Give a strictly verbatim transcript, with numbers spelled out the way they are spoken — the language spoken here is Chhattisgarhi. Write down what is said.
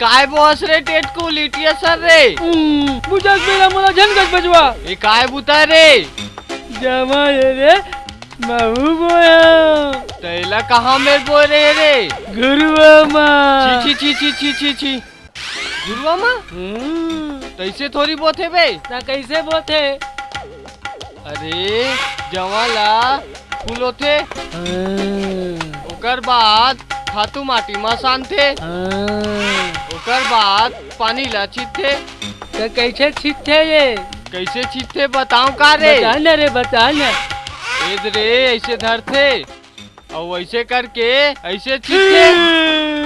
काय बोहस रे टेटकू लिटिया सर रे? हम्म, बुझस बेरा मोला झन कस बजवा। ए काय बुता रे? जमा ये रे, महू बोया। तैला कहाँ मेर बोय रहे रे? घुरुवा मा। छी, छी, छी, छी, छी, छी, छी। घुरुवा मा? हम्म। तैसे थोड़ी बोथे बे। ना कैसे बोथे? अरे, जवा ला फूलोथे। हाँ। ओकर बाद खातू माटी मा सांथे। हाँ। ओकर बाद पानी ला छींचथे। त कैसे छींचथे ये? कैसे छींचथे बताओ का रे? बता ना रे, बता ना। एद रे, ऐसे धरथे, अउ ऐसे करके ऐसे छींचथे।